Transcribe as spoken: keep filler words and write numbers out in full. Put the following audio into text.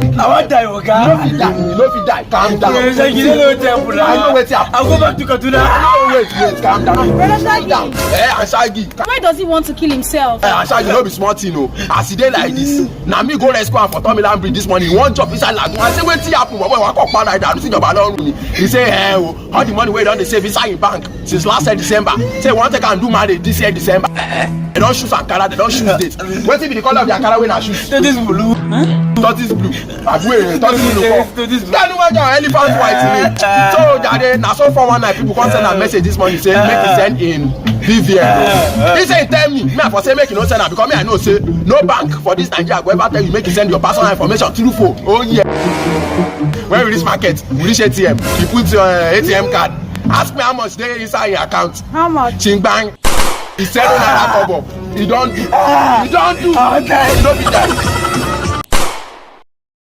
I wan die, oga. You no fit die. You no fit die. Calm down. You say you no know temple. I know wetin happen. I go back to Kaduna. No, wait, wait, calm down. Brother Shaggy. Calm down. Eh, and Shaggy. Why does he want to kill himself? Eh, and Shaggy, no be small thing o. As e dey like this, na me go rescue am for Tomiland Bridge this morning. He wan jump inside lagoon. I say, wetin happen? Bobo, wa kọ pa like that. See your balloon. He say, eh, o, all the money wey don dey save inside him bank since last year December. Say, he wan take am do marriage this year December. They don choose Ankara, they don choose date. Wetin be the color of the Ankara wey na choose? Tortoise blue. Tortoise blue. Abi wey tortoise blue call. Tortoise blue. Tell me why your elephant white ni. So, jare, na so four one nine people come send a message this morning say make he send in B V N. He say, tell me, me I for say make you no send am because me I know say no bank for this Nigeria go ever tell you make you send your personal information through phone. Oh yeah. When we reach market, we reach A T M. You put your uh, A T M card. Ask me how much dey inside your account. How much? Chingbang. He said, oh, na kobo. He don do. He don do. Okay. No be that.